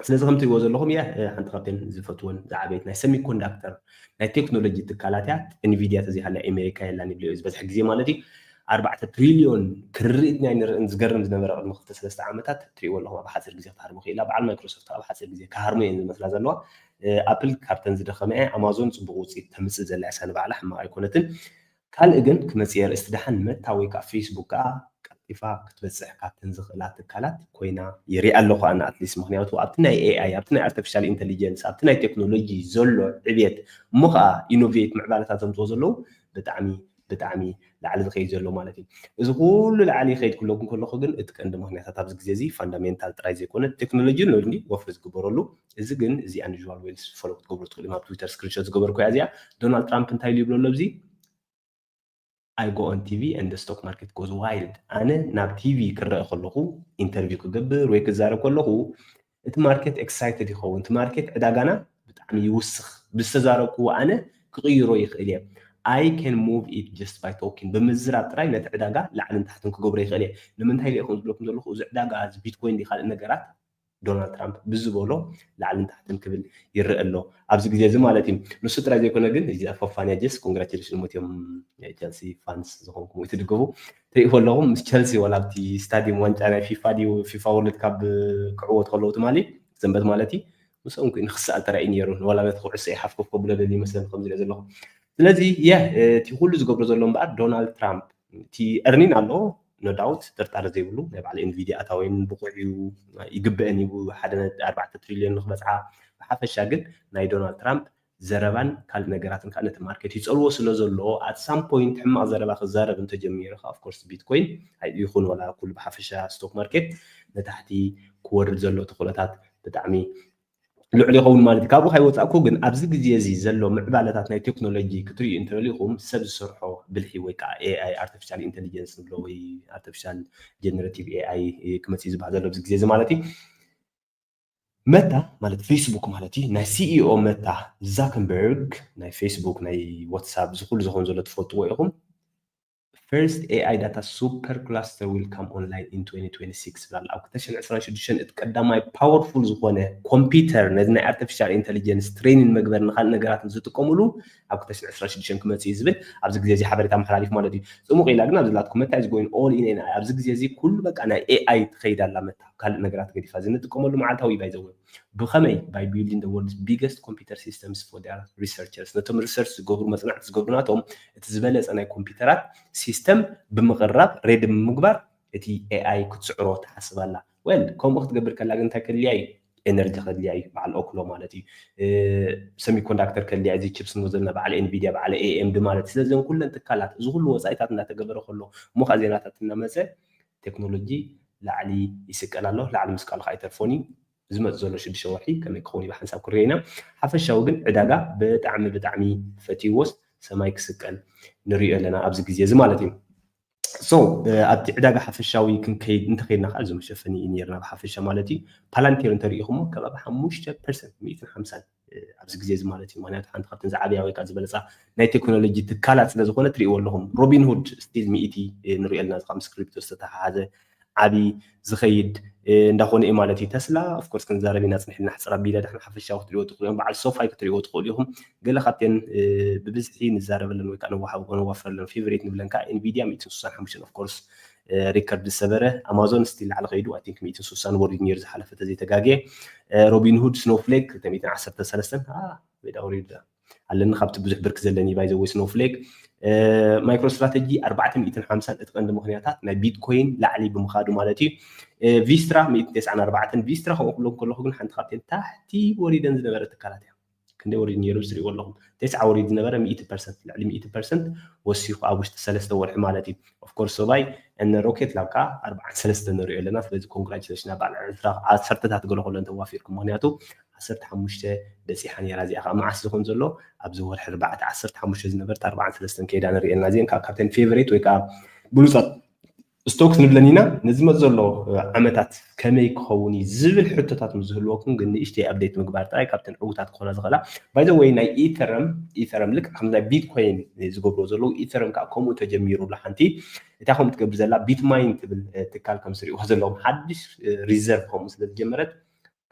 ስለዚ ከም ትሪእዎ ዘለኹም እያ ሓንቲ ካብተን ዝፈትወን ዝዓበየት ናይ ሰሚኮንዳክተር ናይ ቴክኖሎጂ ትካላት እያ። ኤንቪዲያ ተዘይሃልያ ኣሜሪካ የላን ይብልዮ ዝበዝሕ ግዜ ማለት እዩ። ኣርባዕተ ትሪልዮን ክርርኢ ናይ ንርእን ዝገርም ዝነበረ ቅድሚ ክልተ ሰለስተ ዓመታት ትሪእዎ ኣለኹም ኣብ ሓፂር ግዜ ክትሃርሞ ክኢላ። በዓል ማይክሮሶፍት ኣብ ሓፂር ግዜ ክሃርሞ እየን ዝመስላ ዘለዋ። ኣፕል ካብተን ዝደኸመ እያ። ኣማዞን ፅቡቅ ውፅኢት ተምፅእ ዘላ እያ ንባዕላ ሕማቕ ኣይኮነትን። ካልእ ግን ክመፅእ የርእስቲ ደሓን መታ ወይ ከዓ ፌስቡክ ከዓ ቀልጢፋ ክትበፅሕ ካብተን ዝኽእላ ትካላት ኮይና ይሪኣ ኣለኹ ኣነ ኣትሊስት ምክንያቱ ኣብቲ ናይ ኤኣይ ኣብቲ ናይ ኣርቲፊሻል ኢንተሊጀንስ ኣብቲ ናይ ቴክኖሎጂ ዘሎ ዕብየት እሞ ከዓ ኢኖቬት ምዕባለታት ዘምፅኦ ዘለዉ ብጣዕሚ ብጣዕሚ ላዕሊ ዝኸይድ ዘሎ ማለት እዩ። እዚ ኩሉ ላዕሊ ይኸይድ ክለኩም ከለኹ ግን እቲ ቀንዲ ምክንያታት ኣብዚ ግዜ እዚ ፋንዳሜንታል ጥራይ ዘይኮነ ቴክኖሎጂ ሎኒ ወፍሪ ዝግበረሉ እዚ ግን እዚ ኣንዩል ዌልስ ፎሎ ክትገብሩ ትኽእሉ ኣብ ትዊተር ስክሪንሾት ዝገበርኩ እያ እዚኣ ዶናልድ ትራምፕ እንታይ ኢሉ ይብሎ ኣሎ ኣብዚ I go on T V and the stock market goes wild ኣነ ናብ ቲቪ ክረአ ከለኹ ኢንተርቪው ክገብር ወይ ክዛረብ ከለኹ እቲ market excited ይኸውን። እቲ market ዕዳጋና ብጣዕሚ ይውስኽ። ብዝተዛረብክዎ ኣነ ክቕይሮ ይኽእል እየ። I can move it just by talking። ብምዝራብ ጥራይ ነቲ ዕዳጋ ላዕልን ታሕትን ክገብሮ ይኽእል እየ። ንምንታይ ኢለ ኢኹም ዝብለኩም ዘለኹ፣ እዚ ዕዳጋ፣ እዚ ቢትኮይን፣ ካልእ ነገራት ዶናልድ ትራምፕ ብዝበሎ ላዕልን ታሕትን ክብል ይረአ ኣሎ ኣብዚ ግዜ እዚ ማለት እዩ። ንሱ ጥራይ ዘይኮነ ግን፣ እዚ ኣፈፋንያ ጀስ፣ ኮንግራቹሌሽን ሞትዮም ቸልሲ ፋንስ ዝኾንኩም ወይ ትድግፉ ትሪእዎ ኣለኹም። ምስ ቸልሲ ዋላ ኣብቲ ስታዲየም ዋንጫ ናይ ፊፋ ድዩ፣ ፊፋ ወርልድ ካፕ ክዕወት ከለዉ ትማሊ ሰንበት ማለት እዩ፣ ምስኦም ኮይኑ ክሰኣል ተራእዩ ነይሩ። ዋላ ነቲ ኩዕሶ ሓፍኮፍ ከብሎ ደልዩ ይመስለኒ ከም ዝሪኦ ዘለኹ። ስለዚ የ እቲ ኩሉ ዝገብሮ ዘሎ እምበኣር ዶናልድ ትራምፕ እቲ earning ኣሎ፣ no doubt፣ ጥርጣረ ዘይብሉ ናይ በዓል ኤንቪዲያ ኣታዊን ብቑዕ እዩ፣ ይግበአን እዩ፣ ሓደ ነጥቢ ኣርባዕተ ትሪልዮን ንክበፅዓ። ብሓፈሻ ግን ናይ ዶናልድ ትራምፕ ዘረባን ካልእ ነገራትን ከዓ ነቲ ማርኬት ይፀልዎ ስለ ዘሎ፣ at some point ሕማቕ ዘረባ ክዛረብ እንተጀሚሩ ከዓ፣ of course፣ ቢትኮይን ይኹን ዋላ ኩሉ ብሓፈሻ ስቶክ ማርኬት ንታሕቲ ክወርድ ዘሎ እቲ ኩነታት ብጣዕሚ ልዑል ይኸውን ማለት እዩ። ካብኡ ካይወፃእኩ ግን ኣብዚ ግዜ እዚ ዘሎ ምዕባለታት ናይ ቴክኖሎጂ ክትርእዩ እንተደሊኹም፣ ሰብ ዝሰርሖ ብልሒ ወይ ከዓ ኤ ኣይ፣ ኣርቲፊሻል ኢንቴሊጀንስ ንብሎ ወይ ኣርቲፊሻል ጀነሬቲቭ ኤ ኣይ ክመፅእ እዩ ዝበሃል ዘሎ ኣብዚ ግዜ እዚ ማለት እዩ። መታ ማለት ፌስቡክ ማለት እዩ። ናይ ሲኢኦ መታ ዛከንበርግ፣ ናይ ፌስቡክ፣ ናይ ዋትሳፕ፣ እዚ ኩሉ ዝኾን ዘሎ ትፈልጥዎ ኢኹም። First A I data supercluster will come online in twenty twenty-six ብላ ኣላ። ኣብ ክልተ ሽሕን ዕስራን ሽዱሽተን እቲ ቀዳማይ ፓወርፉል ዝኾነ ኮምፒውተር ነዚ ናይ ኣርቲፊሻል ኢንተሊጀንስ ትሬኒን መግበር ንካልእ ነገራትን ዝጥቀምሉ ኣብ ክልተ ሽሕን ዕስራን ሽዱሽተን ክመፅእ እዩ ዝብል ኣብዚ ግዜ እዚ ሓበሬታ ኣመሓላሊፉ ማለት እዩ። ፅሙቕ ኢላ ግን ኣብዚ ላትኩም መታ is going all in ኤ ኣይ ኣብዚ ግዜ እዚ ኩሉ በቃ ናይ ኤ ኣይ ትኸይድ ኣላ መታ ካልእ ነገራት ገዲፋ እዚ ንጥቀመሉ መዓልታዊ ባይዘወ ብኸመይ? By building the world's biggest computer systems for their researchers። ነቶም ሪሰርች ዝገብሩ መፅናዕቲ ዝገብሩ ናቶም እቲ ዝበለፀ ናይ ኮምፒውተራት ሲስተም ብምቕራብ ሬዲ ብምግባር እቲ ኤ ኣይ ክትስዕሮ ትሓስብ ኣላ። ወል ከምኡ ክትገብር ከላ ግን እንታይ ከድልያ እዩ? ኤነርጂ ከድልያ እዩ። በዓል ኦክሎ ማለት እዩ። ሰሚኮንዳክተር ከድልያ እዚ ቺፕስ ንብሎ ዘለና በዓል ኤንቪዲያ በዓል ኤ ኤም ዲ ማለት እዩ። ስለዚ እዘን ኩለን ትካላት እዚ ኩሉ ወፃኢታት እንዳተገበረ ከሎ እሞ ከዓ ዜናታት እናመፀ ቴክኖሎጂ ላዕሊ ይስቀል ኣሎ። ላዕሊ ምስቃሉ ከዓ ኣይተርፎን እዩ። ዝመፅ ዘሎ ሽዱሽተ ወርሒ ከመይ ክኸውን እዩ ብሓንሳብ ክሪኦ ኢና። ሓፈሻዊ ግን ዕዳጋ ብጣዕሚ ብጣዕሚ ፈትይዎስ ሰማይ ክስቀል ንሪኦ ኣለና ኣብዚ ግዜ እዚ ማለት እዩ። So ኣብቲ ዕዳጋ ሓፈሻዊ ክንከይድ እንተኸይድና ከዓ እዚ መሸፈኒ እዩ ነርና ብሓፈሻ ማለት እዩ። ፓላንቴር እንተሪኢኹሞ ከባቢ ሓሙሽተ ፐርሰንት ሚእትን ሓምሳን ኣብዚ ግዜ እዚ ማለት እዩ። ምክንያቱ ሓንቲ ካብተን ዝዓብያ ወይ ከዓ ዝበለፃ ናይ ቴክኖሎጂ ትካላት ስለ ዝኾነ ትሪእዎ ኣለኹም። ሮቢን ሁድ ስቲል ሚእቲ ንሪኦ ኣለና፣ እዚ ከዓ ምስ ክሪፕቶ ዝተተሓሓዘ ዓብዪ ዝኸይድ እንዳኾነ እዩ ማለት እዩ። ተስላ ኦፍኮርስ ክንዛረብ ኢና ፅንሕ ኢልና ሕፅር ኣቢለ ዳሕና ሓፈሻዊ ክትሪእዎ ትኽእሉ እዮም። በዓል ሶፋይ ክትሪእዎ ትኽእሉ ኢኹም። ገለ ካብተን ብብዝሒ ንዛረበለን ወይ ከዓ ነዋሓ- ነዋፍረለን ፌቨሬት ንብለን ከዓ ኤንቪዲያ ሚእትን ስሳን ሓሙሽተን ኦፍኮርስ ሪከርድ ዝሰበረ፣ ኣማዞን ስቲል ላዕሊ ከይዱ ኣይ ቲንክ ሚእትን ስሳን ወሪዱ ነይሩ ዝሓለፈ ተዘይተጋግየ። ሮቢን ሁድ ስኖፍሌክ ክልተ ሚእትን ዓሰርተ ሰለስተን ሜዳ ወሪዱ ኣለኒ ካብቲ ብዙሕ ብርክ ዘለኒ ባይዘወይ ስኖፍሌክ ማይክሮ ስትራተጂ ኣርባዕተ ሚእትን ሓምሳን እቲ ቀንዲ ምክንያታት ናይ ቢትኮይን ላዕሊ ብምኻዱ ማለት እዩ። ቪስትራ ሚእትን ተስዓን ኣርባዕተን ቪስትራ ከምኡ ክብለኩም ከለኹ ግን ሓንቲ ካብተን ታሕቲ ወሪደን ዝነበረ ትካላት እያ። ክንደይ ወሪዱ ነይሩ ዝሪእዎ ኣለኹም። ተስዓ ወሪዱ ዝነበረ ሚእቲ ፐርሰንት ልዕሊ ሚእቲ ፐርሰንት ወሲኹ ኣብ ውሽጢ ሰለስተ ወርሒ ማለት እዩ። ኦፍኮርስ ሶባይ እነ ሮኬት ላብ ከዓ ኣርባዓን ሰለስተ ንሪኦ ኣለና። ስለዚ ኮንግራቹሌሽን ኣብ በዓል ዕስራ ዓሰርተታት ገለ ከሎ እንተዋፊርኩም ምክንያቱ ዓሰርተ ሓሙሽተ በፂሓ ነይራ። እዚኣ ከዓ መዓስ ዝኸውን ዘሎ ኣብዚ ወርሒ ኣርባዕተ ዓሰርተ ሓሙሽተ ዝነበረት ኣርባዓን ሰለስተን ከይዳ ንሪኦ ኣለና። እዚአን ከዓ ካብተን ፌቨሬት ወይ ከዓ ብሉፃት ስቶክስ ንብለን ኢና። ነዚ መፅ ዘሎ ዓመታት ከመይ ክኸውን እዩ ዝብል ሕቶታት ምስ ዝህልወኩም ግን ንእሽተይ ኣፕዴት ምግባር ጥራይ ካብተን ዕዉታት ክኾና ዝኽእላ። ባይ ዘ ወይ ናይ ኢተረም ኢተረም ልክዕ ከም ናይ ቢትኮይን ዝገብርዎ ዘለዉ ኢተረም ከዓ ከምኡ ተጀሚሩ ኣሎ። ሓንቲ እታ ከምኡ ትገብር ዘላ ቢትማይን ትብል ትካል ከም ስሪእዋ ዘለዎም ሓድሽ ሪዘርቭ ከምኡ ስለ ዝጀመረት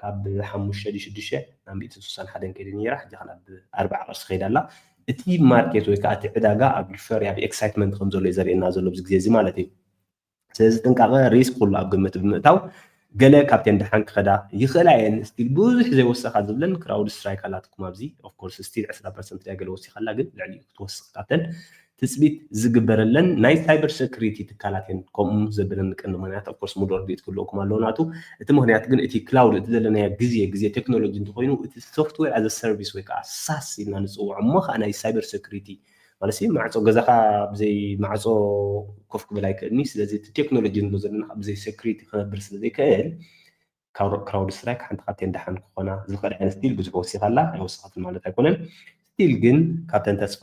ካብ ሓሙሽተ ሽዱሽተ ናብ ሚእትን ስሳን ሓደን ከይደ ነይራ ሕጂ ናብ ኣርባዓ ቅርሲ ከይዳ ኣላ። እቲ ማርኬት ወይ ከዓ እቲ ዕዳጋ ኣብ ዩፎርያ ኣብ ኤክሳይትመንት ከም ዘሎ እዩ ዘርእየና ዘሎ ኣብዚ ግዜ እዚ ማለት እዩ። ስለዚ ጥንቃቐ ሪስክ ኩሉ ኣብ ግምት ብምእታው ገለ ካብተን ደሓን ክኸዳ ይኽእላ እየን። ስቲል ብዙሕ ዘይወሰኻ ዝብለን ክራውድ ስትራይክ ኣላትኩም ኣብዚ ኦፍኮርስ ስቲል ዕስራ ፐርሰንት ድያ ገለ ወሲኻላ ግን ልዕሊኡ ክትወስኽ ካብተን ትፅቢት ዝግበረለን ናይ ሳይበር ሰኩሪቲ ትካላት እየን ከምኡ ዘብለን ቀንዲ ምክንያት ኦፍኮርስ ሙሉእ ርድኢት ክህልወኩም ኣለዎ ናቱ እቲ ምክንያት ግን እቲ ክላውድ እቲ ዘለናዮ ግዜ ግዜ ቴክኖሎጂ እንተኮይኑ እቲ ሶፍትዌር ኣዘ ሰርቪስ ወይ ከዓ ሳስ ኢልና ንፅውዖ እሞ ከዓ ናይ ሳይበር ሰኩሪቲ ማለት ማዕፆ ገዛኻ ብዘይ ማዕፆ ኮፍ ክብል ኣይክእልኒ ስለዚ እቲ ቴክኖሎጂ ንብሎ ዘለና ብዘይ ሰኩሪቲ ክነብር ስለ ዘይክእል ክራውድ ስትራይክ ሓንቲ ካብተን ደሓን ክኾና ዝኽእል ዓይነት ስቲል ብዙሕ ወሲኻ ኣላ ኣይወሰኸትን ማለት ኣይኮነን ስቲል ግን ካብተን ተስፋ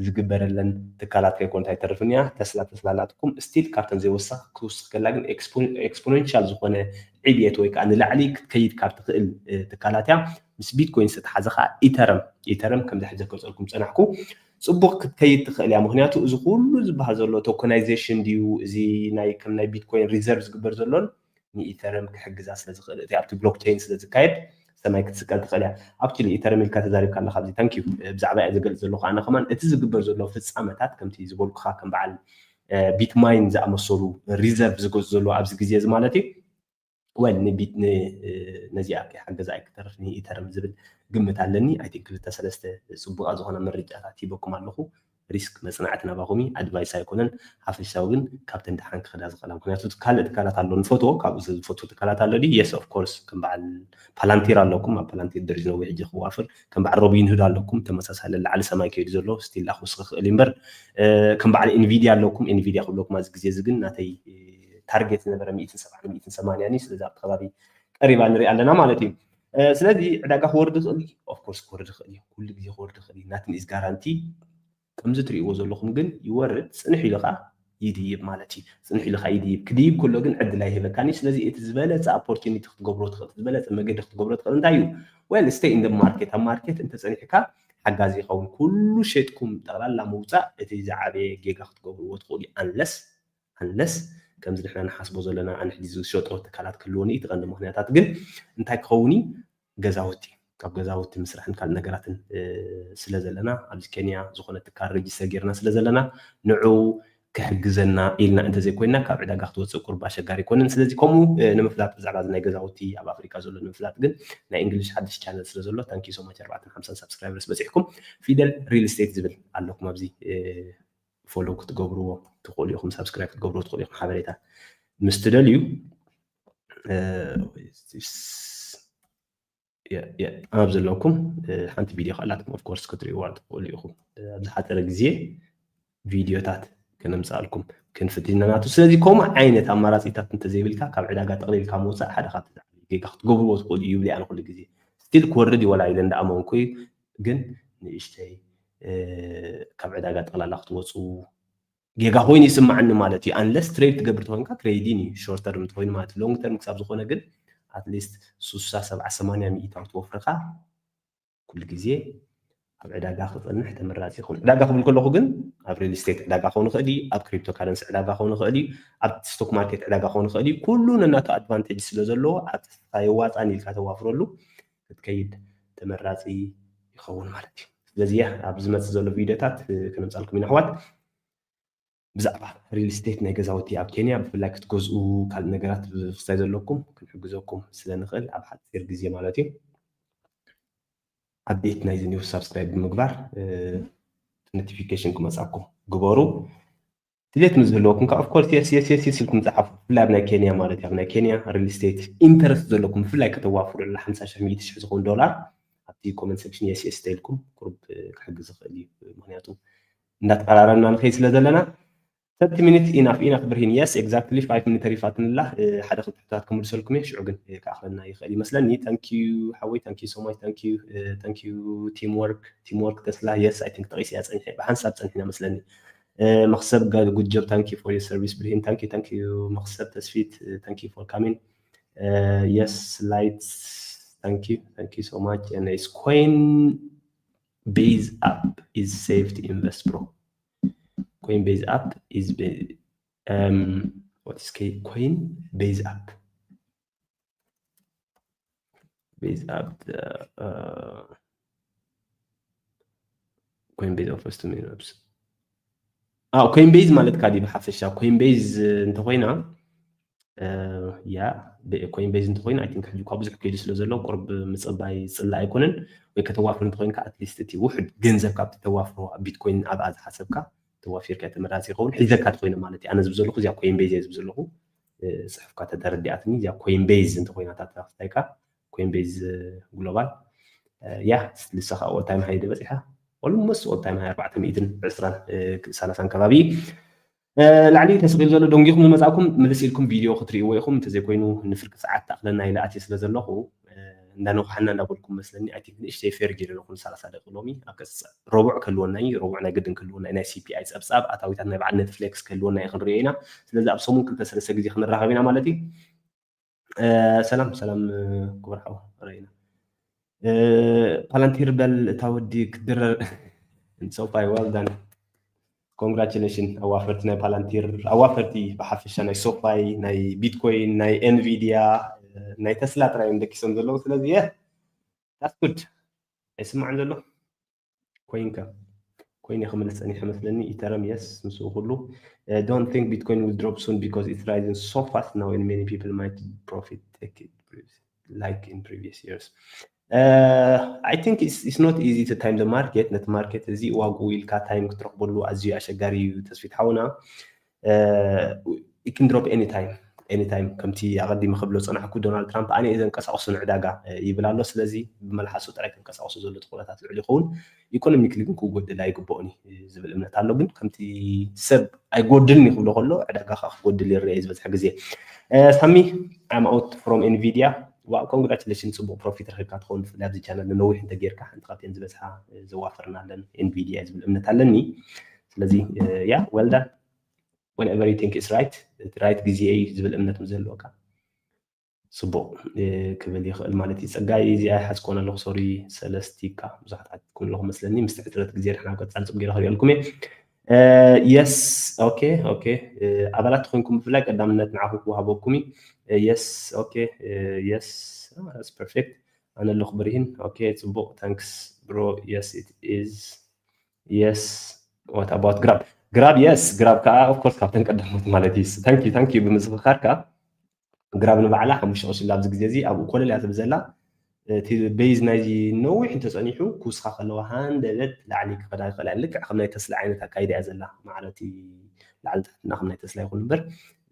ዝግበረለን ትካላት ከይኮነት ኣይተርፍን እያ። ተስላ ተስላ ናትኩም ስቲል ካብተን ዘይወሰኽ ክውስኽ ከላ ግን exponential ዝኾነ ዕብየት ወይ ከዓ ንላዕሊ ክትከይድ ካብ ትኽእል ትካላት እያ። ምስ ቢትኮይን ዝተተሓዘ ከዓ ኢተረም ኢተረም ከምዚ ሕዚ ከውፀልኩም ፀናሕኩ ፅቡቕ ክትከይድ ትኽእል እያ። ምክንያቱ እዚ ኩሉ ዝበሃል ዘሎ ቶኮናይዜሽን ድዩ እዚ ናይ ከም ናይ ቢትኮይን ሪዘርቭ ዝግበር ዘሎን ንኢተረም ክሕግዛ ስለ ዝኽእል እቲ ኣብቲ ብሎክቸይን ስለ ዝካየድ ሰማይ ክትስቀል ትኽእል እያ። ኣክቹሊ ኢተረም ኢልካ ተዛሪብካ ኣለካ ኣብዚ ታንኪዩ ብዛዕባ እያ ዝገልፅ ዘለኹ ኣነ ከማን እቲ ዝግበር ዘሎ ፍፃመታት ከምቲ ዝበልኩካ ከም በዓል ቢትማይን ዝኣመሰሉ ሪዘርቭ ዝገዙ ዘለዉ ኣብዚ ግዜ እዚ ማለት እዩ ወል ንቢት ነዚኣ ከይሓገዛ ኣይክተርፍ ንኢተርም ዝብል ግምት ኣለኒ። ኣይ ቲንክ ክልተ ሰለስተ ፅቡቃ ዝኾነ ምርጫታት ሂበኩም ኣለኹ። ሪስክ መፅናዕቲ ናባኹም ኣድቫይስ ኣይኮነን። ሓፈሻዊ ግን ካብተን ደሓን ክኸዳ ዝኽእላ ምክንያቱ ካልእ ትካላት ኣሎ ንፈትዎ ካብኡ ዝፈትዎ ትካላት ኣሎ ድዩ? የስ ኦፍ ኮርስ ከም በዓል ፓላንቲር ኣለኩም ኣብ ፓላንቲር ደረጅ ነዊሕ ሕጂ ክዋፍር ከም በዓል ሮቢን ሁድ ኣለኩም ተመሳሳሊ ላዕሊ ሰማይ ከይዱ ዘሎ ስቲል ኣክውስ ክኽእል እምበር ከም በዓል ኢንቪድያ ኣለኩም። ኢንቪድያ ክብለኩም ኣብዚ ግዜ እዚ ግን ናተይ ታርጌት ዝነበረ ሚእትን ሰብዓን ሚእትን ሰማንያን እዩ። ስለዚ ኣብቲ ከባቢ ቀሪባ ንሪኣ ኣለና ማለት እዩ። ስለዚ ዕዳጋ ክወርድ ይኽእል እዩ። ኦፍኮርስ ክወርድ ይኽእል እዩ። ኩሉ ግዜ ክወርድ ይኽእል እዩ። ናትን ኢዝ ጋራንቲ ከምዚ ትሪእዎ ዘለኹም ግን ይወርድ ፅንሕ ኢሉ ከዓ ይድይብ ማለት እዩ። ፅንሕ ኢሉ ከዓ ይድይብ። ክድይብ ከሎ ግን ዕድል ኣይህበካን እዩ። ስለዚ እቲ ዝበለፀ ኣፖርቹኒቲ ክትገብሮ ትኽእል ዝበለፀ መገዲ ክትገብሮ ትኽእል እንታይ እዩ? ወል ስቴይ ኢን ማርኬት ኣብ ማርኬት እንተፀኒሕካ ሓጋዚ ይኸውን። ኩሉ ሸጥኩም ጠቕላላ ምውፃእ እቲ ዝዓበየ ጌጋ ክትገብርዎ ትኽእሉ እዩ። ኣንለስ ኣንለስ ከምዚ ንሕና ንሓስቦ ዘለና ኣነ ሕጂ ዝሸጦ ትካላት ክህልወኒ እቲ ቀንዲ ምክንያታት ግን እንታይ ክኸውን እዩ ገዛውቲ ካብ ገዛውቲ ምስራሕን ካልእ ነገራትን ስለ ዘለና ኣብዚ ኬንያ ዝኾነ ትካል ረጅስተር ጌርና ስለ ዘለና ንዑ ክሕግዘና ኢልና እንተዘይኮይንና ካብ ዕዳጋ ክትወፅእ ቁርብ ኣሸጋሪ ኣይኮነን። ስለዚ ከምኡ ንምፍላጥ ብዛዕባ እዚ ናይ ገዛውቲ ኣብ ኣፍሪካ ዘሎ ንምፍላጥ ግን ናይ እንግሊሽ ሓድሽ ቻነል ስለ ዘሎ thank you so much ኣርባዕተን ሓምሳን ሳብስክራይበርስ በፂሕኩም ፊደል ሪል ስቴት ዝብል ኣለኩም ኣብዚ ፎሎው ክትገብርዎ ትኽእሉ ኢኹም፣ ሳብስክራይብ ክትገብርዎ ትኽእሉ ኢኹም። ሓበሬታ ምስ ትደልዩ ኣብ ዘለኩም ሓንቲ ቪድዮ ካላትኩም ኦፍኮርስ ክትሪእዋ ትኽእሉ ኢኹም። ኣብ ዝሓፀረ ግዜ ቪድዮታት ከነምፅኣልኩም ክንፍትን ኢና ናቱ። ስለዚ ከምኡ ዓይነት ኣማራፂታት እንተዘይብልካ ካብ ዕዳጋ ጠቕሊልካ ምውፃእ ሓደ ካብቲ ዝዓበየ ጌጋ ክትገብርዎ ትኽእሉ እዩ ይብል ኣነ ኩሉ ግዜ። ስቲል ክወርድ እዩ ወላ ኢለ እንዳኣመንኩ ግን ንእሽተይ ካብ ዕዳጋ ጠቕላላ ክትወፁ ጌጋ ኮይኑ ይስማዓኒ ማለት እዩ። ኣንለስ ትሬድ ትገብር ተኮይንካ ትሬዲን እዩ ሾርት ተርም ተኮይኑ ማለት እዩ። ሎንግ ተርም ክሳብ ዝኾነ ግን ኣትሊስት ሱሳ ሰብዓ ሰማንያ ሚእታዊ ትወፍርካ ኩሉ ግዜ ኣብ ዕዳጋ ክፀንሕ ተመራፂ ይኸውን። ዕዳጋ ክብል ከለኹ ግን ኣብ ሪል ስቴት ዕዳጋ ክኸውን ይኽእል እዩ፣ ኣብ ክሪፕቶ ካረንሲ ዕዳጋ ክኸውን ይኽእል እዩ፣ ኣብ ስቶክ ማርኬት ዕዳጋ ክኸውን ይኽእል እዩ። ኩሉ ነናቱ ኣድቫንቴጅ ስለ ዘለዎ ኣብ ተስፋ የዋፃን ኢልካ ተዋፍረሉ ክትከይድ ተመራፂ ይኸውን ማለት እዩ። ስለዚ ኣብ ዝመፅእ ዘሎ ቪዲዮታት ከነምፃልኩም ኢና ኣሕዋት። ብዛዕባ ሪል ስቴት ናይ ገዛውቲ ኣብ ኬንያ ብፍላይ ክትገዝኡ ካልእ ነገራት ብፍስታይ ዘለኩም ክንሕግዘኩም ስለ ንኽእል ኣብ ሓፂር ግዜ ማለት እዩ ኣፕዴት ናይዚ ኒውስ ሳብስክራይብ ብምግባር ኖቲፊኬሽን ክመፃኩም ግበሩ። ድሌት ምስ ዝህልወኩም ከዓ ኦፍኮርስ የስ የስ የስ የስ ኢልኩም ፀሓፉ። ብፍላይ ኣብ ናይ ኬንያ ማለት እዩ ኣብ ናይ ኬንያ ሪል ስቴት ኢንተረስት ዘለኩም ብፍላይ ከተዋፍሩ ላ ሓምሳ ሽሕ ሚእቲ ሽሕ ዝኸውን ዶላር ኣብቲ ኮመንት ሴክሽን የስ የስ ተይልኩም ቁሩብ ክሕግዝ ይኽእል እዩ። ምክንያቱ እንዳተቀራረብና ንኸይድ ስለ ዘለና thirty minutes enough enough ብርሂን yes exactly five minutes ተሪፋትንላ ሓደ ክልተ ሕቶታት ክምልሰልኩም እየ ሽዑ ግን ክኣኽለና ይኽእል ይመስለኒ። Thank you ሓወይ thank you so much thank you thank you team work team work ተስላ yes I think ጠቂሰ እያ ፀኒሐ ብሓንሳብ ፀኒሕና መስለኒ። መክሰብ good job thank you for your service ብርሂን thank you thank you መክሰብ ተስፊት thank you for coming yes light thank you thank you so much and it's coin base app is safe to invest bro. Coinbase app is um, what is Coinbase app? Base app uh, uh, Coinbase offers to many apps. Ah, Coinbase ማለት ካዲ ብሓፈሻ ኮይንቤዝ እንተኮይና ያ ኮይንቤዝ እንተኮይኑ ኣይ ቲንክ ሕጂ እኳ ብዙሕ ከይዱ ስለ ዘሎ ቁርብ ምፅባይ ፅላ ኣይኮነን ወይ ከተዋፍር እንተኮይንካ ኣትሊስት እቲ ውሕድ ገንዘብ ካብቲ ተዋፍሮ ኣብ ቢትኮይን ኣብኣ ዝሓሰብካ ተዋፊርካ ተመራፂ ይኸውን ሒዘካ ተኮይነ ማለት እዩ ኣነ ዝብ ዘለኹ እዚኣ ኮይንቤዝ እየ ዝብ ዘለኹ ፅሑፍካ ተተረዲኣትኒ እዚኣ ኮይንቤዝ እንተኮይና ታታክታይካ ኮይንቤዝ ግሎባል ያ ንስኻ ኦልታይም ሃይ በፂሓ ኦልሞስት ኦልታይም ሃይ ኣርባዕተ ሚእትን ዕስራን ሰላሳን ከባቢ ላዕሊ ተስቂሉ ዘሎ ደንጊኹም ዝመፃእኩም ምልስ ኢልኩም ቪድዮ ክትርእይዎ ኢኹም እንተዘይኮይኑ ንፍርቂ ሰዓት ተኣኽለና ኢለ ኣትየ ስለ ዘለኹ እንዳነውሓና እንዳበልኩም መስለኒ። I think ንእሽተይ ፌር ገይረ ኣለኹ ን30 ደቂ ሎሚ። ኣብ ቀጽ ረቡዕ ክህልወና እዩ፣ ረቡዕ ናይ ግድን ክህልወና እዩ። ናይ C P I ጸብጻብ ኣታዊታት ናይ በዓል Netflix ክህልወና እዩ፣ ክንሪኦ ኢና። ስለዚ ኣብ ሰሙን ክልተ ሰለስተ ግዜ ክንራኸብ ኢና ማለት እዩ። ሰላም ሰላም ክቡር ሓው ረኢና። ፓላንቲር በል እታ ወዲ ክትድረር። ሶፋይ well done። Congratulation ኣዋፈርቲ ናይ ፓላንቲር፣ ኣዋፈርቲ ብሓፈሻ ናይ ሶፋይ፣ ናይ ቢትኮይን፣ ናይ ኤንቪዲያ፣ ናይ ተስላ ጥራይ እዮም ደቂሶም ዘለዉ። ስለዚ የ that's good ኣይስማዕን ዘሎ ኮይንካ ኮይን ክምልስ ጸኒሐ መስለኒ። ኢተረም የስ ምስኡ ኩሉ። Don't think Bitcoin will drop soon because it's rising so fast now and many people might profit take it like in previous years. I think it's, it's not easy to time the market. ነቲ ማርኬት እዚ ዋግኡ ኢልካ ታይም ክትረኽበሉ ኣዝዩ ኣሸጋሪ እዩ። ተስፊት ሓውና it can drop anytime anytime። ከምቲ ኣቐዲሚ ክብሎ ጸናሕኩ፣ ዶናልድ ትራምፕ ኣነ እየ ዘንቀሳቕሶ ንዕዳጋ ይብል ኣሎ። ስለዚ ብመልሓሱ ጥራይ ክንቀሳቕሶ ዘሎ እቲ ኩነታት ልዕሊ ይኸውን። ኢኮኖሚክሊ ግን ክጎድል ኣይግብኦን እዩ ዝብል እምነት ኣሎ። ግን ከምቲ ሰብ ኣይጎድልን እዩ ክብሎ ከሎ ዕዳጋ ከዓ ክጎድል ይረአ ዝበዝሐ ግዜ። ሳሚ I'm out from Nvidia። Wow, congratulations፣ ጽቡቕ ፕሮፊት ረኺብካ ትኸውን። ብፍላይ ኣብዚ ቻነል ንነዊሕ እንተጌርካ ሓንቲ ካብተን ዝበዝሓ ዘዋፈርናለን ኤንቪዲያ እዩ ዝብል እምነት ኣለኒ። ስለዚ ያ well done። Whenever you think it's right፣ እቲ ራይት ግዜ እዩ ዝብል እምነት ምስ ዘለወካ ጽቡቕ ክብል ይኽእል ማለት እዩ። ጸጋይ እዚኣ ይሓዝኮን ኣለኹ፣ ሶሪ ሰለስቲካ ብዙሓት ሓትኩም ኣለኹ መስለኒ። ምስቲ ሕጽረት ግዜ ድሕና ኣብ ቀጻሊ ጽቡቕ ገይረ ክሪኦልኩም እየ። የስ ኦኬ ኦኬ። ኣባላት ተኮይንኩም ብፍላይ ቀዳምነት ንዓኹም ክወሃበኩም እዩ። የስ ኦኬ። የስ ፐርፌክት። ኣነ ኣለኹ ብርሂን። ኦኬ ጽቡቕ፣ ታንክስ ብሮ። Yes it is። Yes, what about ግራብ? ግራብ የስ ግራብ ከዓ of course ካብተን ቀዳሞት ማለት እዩ። Thank you thank you ብምዝኽኻርካ። ግራብ ንባዕላ ሓሙሽተ ቅርሺ ኣብዚ ግዜ እዚ ኣብኡ ኮለል እያ ትብል ዘላ። እቲ ቤዝ ናይዚ ነዊሕ እንተጸኒሑ ክውስኻ ከለዋ ሃንደበት ላዕሊ ክኸዳ ይኽእል እያ። ልክዕ ከም ናይ ተስላ ዓይነት ኣካይዳ እያ ዘላ። ማዕረቲ ላዕሊ ታሕትና ከም ናይ ተስላ ይኹን እምበር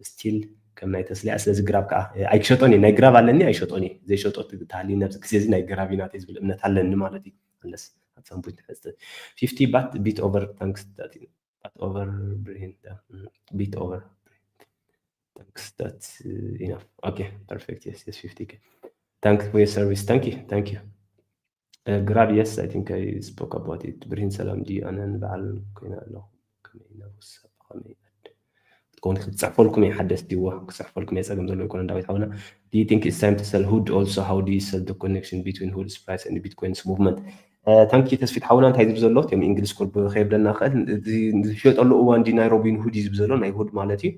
ስቲል ከም ናይ ተስላ እያ። ስለዚ ግራብ ከዓ ኣይክሸጦን እየ። ናይ ግራብ ኣለኒ ኣይሸጦን እየ። ዘይሸጦ ተሃልዩ ኣብዚ ግዜ እዚ ናይ ግራብ እዩ ናተይ ዝብል እምነት ኣለኒ ማለት እዩ። Unless at some point has the fifty but bit over thanks that bit over ብርሂን bit over thanks that enough okay perfect yes yes fifty k thanks for your service thank you thank you ግራብ yes I think I spoke about it ብርሂን ሰላም ድዩ ኣነ ንበዓል ኮይነ ኣለኹ ከመይ ናብ ውሳብ ከመይ ክትከውን ክትጽሕፈልኩም እየ ሓደስ ዲዎ ክጽሕፈልኩም እየ ጸገም ዘለዎ ይኮነ ዳዊት ሓውና do you think it's time to sell hood also how do you sell the connection between hood's price and bitcoin's movement thank you ተስፊት ሓውና እንታይ ዝብል ዘሎ እም እንግሊዝ ኮርብ ከየብለና ክእል ዝሸጠሉ እዋን ዲ ናይ ሮቢን ሁድ እዩ ዝብል ዘሎ ናይ ሁድ ማለት እዩ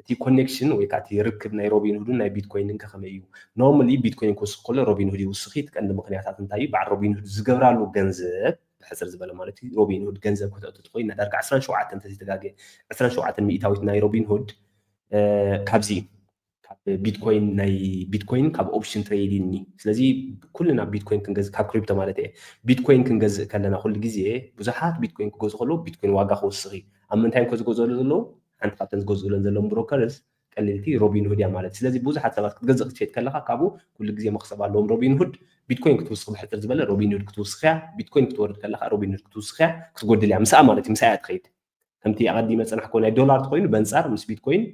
እቲ ኮኔክሽን ወይ ከዓ እቲ ርክብ ናይ ሮቢን ሁድን ናይ ቢትኮይንን ከከመይ እዩ normally ቢትኮይን ክውስኽ ከሎ ሮቢን ሁድ ይውስኽ እዩ ቀንዲ ምክንያታት እንታይ እዩ በዓል ሮቢን ሁድ ዝገብራሉ ገንዘብ ብሕፅር ዝበለ ማለት እዩ ሮቢን ሁድ ገንዘብ ከተእቱ ትኮይና ዳርጋ ዕስራን ሸውዓተን እንተዘይተጋገ ዕስራን ሸውዓተን ሚእታዊት ናይ ሮቢን ሁድ ካብዚ ካብ ቢትኮይን ናይ ቢትኮይን ካብ ኦፕሽን ትሬዲንግ ስለዚ ኩልና ቢትኮይን ክንገዝእ ካብ ክሪፕቶ ማለት እየ ቢትኮይን ክንገዝእ ከለና ኩሉ ግዜ ብዙሓት ቢትኮይን ክገዝኡ ከለዉ ቢትኮይን ዋጋ ክወስኽ እዩ ኣብ ምንታይ እዮም ከዝገዝእሉ ዘለዉ ሓንቲ ካብተን ዝገዝኡለን ዘለዎም ብሮከርስ ቀለልቲ ሮቢን ሁድ እያ ማለት ስለዚ ብዙሓት ሰባት ክትገዝእ ክትሸጥ ከለካ ካብኡ ኩሉ ግዜ መክሰብ ኣለዎም ሮቢን ሁድ ቢትኮይን ክትውስኽ ብሕፅር ዝበለ ሮቢን ሁድ ክትውስኽ እያ ቢትኮይን ክትወርድ ከለካ ሮቢን ሁድ ክትውስኽ እያ ክትጎድል እያ ምስኣ ማለት እዩ ምስኣ እያ ትኸይድ ከምቲ ኣቐዲመ ዝጸናሕክዎ ናይ ዶላር ተኾይኑ በንጻር ምስ ቢትኮይን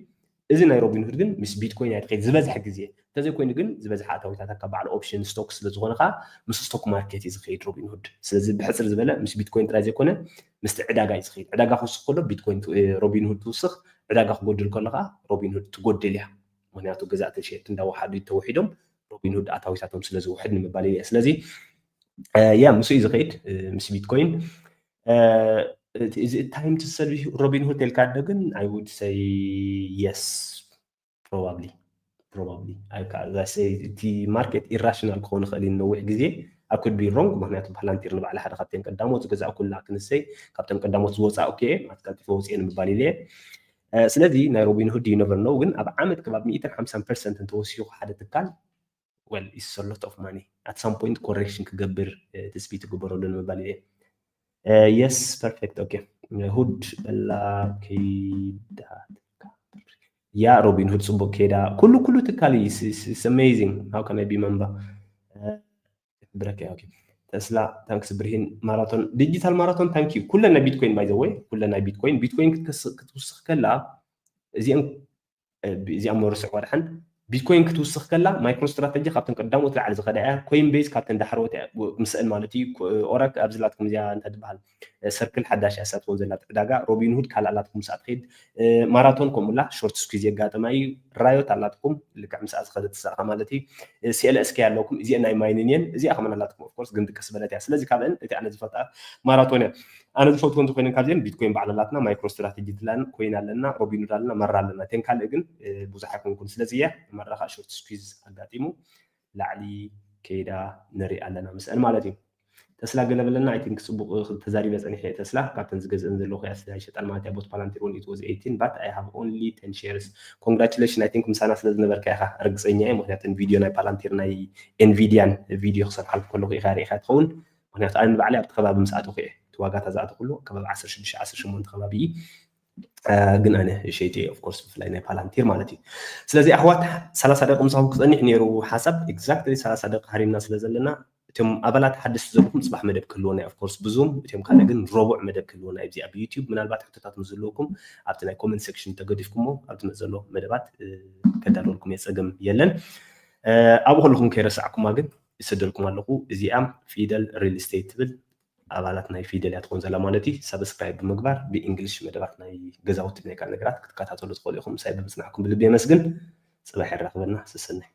እዚ ናይ ሮቢን ሁድ ግን ምስ ቢትኮይን እያ ትኸይድ ዝበዝሐ ግዜ እንተዘይኮይኑ ግን ዝበዝሐ ኣታዊታታ ካብ በዓል ኦፕሽን ስቶክ ስለ ዝኾነ ከዓ ምስ ስቶክ ማርኬት እዩ ዝኸይድ ሮቢን ሁድ ስለዚ ብሕፅር ዝበለ ምስ ቢትኮይን ጥራይ ዘይኮነ ምስቲ ዕዳጋ እዩ ዝኸይድ ዕዳጋ ክውስኽ ከሎ ቢትኮይን ሮቢን ሁድ ትውስኽ ዕዳጋ ክጎድል ከሎ ከዓ ሮቢን ሁድ ትጎድል እያ ምክንያቱ ገዛእትን ሸየጥቲ እንዳወሓዱ ተውሒዶም ሮቢን ሁድ ኣታዊታቶም ስለ ዝውሕድ ንምባል እየ ስለዚ ያ ምስ እዩ ዝኸይድ ምስ ቢትኮይን is it time to sell Robinhood ተልካ ዶ ግን I would say yes probably probably እቲ market irrational ክኸውን ይኽእል እዩ ነዊሕ ግዜ I could be wrong ምክንያቱ ፓላንቲር ንባዕላ ሓደ ካብተን ቀዳሞት ዝገዛእኩላ ክንሰይ ካብተን ቀዳሞት ዝወፃእኩ እየ ማለት ቀልጢፈ ወፅየ ንምባል ኢለ ስለዚ ናይ Robinhood you never know ግን ኣብ ዓመት ከባቢ ሚእትን ሓምሳን ፐርሰንት እንተወሲኹ ሓደ ትካል well it's a lot of money at some point correction ክገብር ትፅቢት ይግበረሉ ንምባል እየ yes perfect okay ሁድ በላ ከይዳ ያ ሮቢን ሁድ ፅቡቅ ከይዳ ኩሉ ኩሉ ትካል amazing how can I be member ብረከ okay ተስላ ታንክስ ብርሂን ማራቶን ዲጂታል ማራቶን ታንክ ዩ ኩለን ናይ ቢትኮይን by the way ኩለን ናይ ቢትኮይን ቢትኮይን ክትውስኽ ከላ እዚአን እዚኣ መርስዕ ወድሓን ቢትኮይን ክትውስኽ ከላ ማይክሮ ስትራተጂ ካብተን ቀዳሞት ላዕሊ ዝኸዳ እያ። ኮይን ቤዝ ካብተን ዳሕረዎት እያ። ምስእን ማለት እዩ። ኦረክ ኣብዚ ላትኩም እዚኣ እንታይ ትበሃል? ሰርክል ሓዳሽ እያ እሳ ትኸውን ዘላ ዕዳጋ። ሮቢንሁድ ካልእ ኣላትኩም ምስኣ ትኸይድ። ማራቶን ከምኡላ ሾርት ስኩዝ የጋጥማ እዩ። ራዮት ኣላትኩም ልክዕ ምስኣ ዝኸደት ትሰርኻ ማለት እዩ። ሲኤልኤስኬ ኣለኩም። እዚአ ናይ ማይኒን እየን። እዚኣ ከመን ኣላትኩም። ኦፍኮርስ ግን ድቀስ በለት እያ። ስለዚ ካብአን እቲ ኣነ ዝፈጣ ማራቶን እያ። ኣነ ዝፈትዎ እንተኮይነን ካብዚአን ቢትኮይን ባዕላ ኣላትና፣ ማይክሮ ስትራቴጂ ትላን ኮይን ኣለና፣ ሮቢንሁድ ኣለና፣ መራ ኣለና። እተን ካልእ ግን ብዙሕ ኣይኮንኩን። ስለዚ እያ መራ ከዓ ሾርት ስኩዝ ኣጋጢሙ ላዕሊ ከይዳ ንርኢ ኣለና ምስአን ማለት እዩ። ተስላ ገለ በለና። ኣይ ቲንክ ፅቡቅ ተዛሪበ ፀኒሐ። ተስላ ካብተን ዝገዝእን ዘለኹ እያ፣ ስለ ኣይሸጣን ማለት እያ። ቦት ፓላንቲር when it was eighteen but I have only ten shares። ኮንግራቹሌሽን። ኣይ ቲንክ ምሳና ስለ ዝነበርካ ኢኻ ርግፀኛ እየ፣ ምክንያቱ ቪድዮ ናይ ፓላንቲር ናይ ኤንቪዲያን ቪድዮ ክሰርሓልኩ ከለኹ ኢኻ ርኢኻ ትኸውን። ምክንያቱ ኣነ ንባዕለይ ኣብቲ ከባቢ ምስ ኣተኹ እየ እቲ ዋጋታ ዝኣተኹሉ ከባቢ ዓሰርተ ሽዱሽተ ዓሰርተ ሸሞንተ ከባቢ እዩ። ግን ኣነ ሸይጠ እየ ኦፍኮርስ ብፍላይ ናይ ፓላንቲር ማለት እዩ። ስለዚ ኣሕዋት ሰላሳ ደቂ ምሳኹም ክፀኒሕ ነይሩ ሓሳብ። ኤግዛክትሊ ሰላሳ ደቂ ሃሪምና ስለ ዘለና እቶም ኣባላት ሓደስቲ ዘለኹም ፅባሕ መደብ ክህልወና እዩ ኦፍኮርስ ብዙም፣ እቶም ካልእ ግን ረቡዕ መደብ ክህልወና እዩ። እዚኣ ብዩቲዩብ ምናልባት ሕቶታት ምስ ዘለኩም ኣብቲ ናይ ኮመንት ሴክሽን ተገዲፍኩሞ ኣብቲ መፅ ዘሎ መደባት ከዳልወልኩም እየ፣ ፀገም የለን። ኣብኡ ከለኹም ከይረሳዕኩማ ግን ይሰደልኩም ኣለኹ። እዚኣ ፊደል ሪል ስቴት ትብል ኣባላት ናይ ፊደል እያ ትኾን ዘላ ማለት እዩ። ሰብስክራይብ ብምግባር ብእንግሊሽ መደባት ናይ ገዛውቲ ናይ ካልእ ነገራት ክትከታተሉ ትኽእሉ ኢኹም። ምሳይ ብምፅናዕኩም ብልቢ የመስግን። ፅባሕ የራኽበና። ሰሰናይ።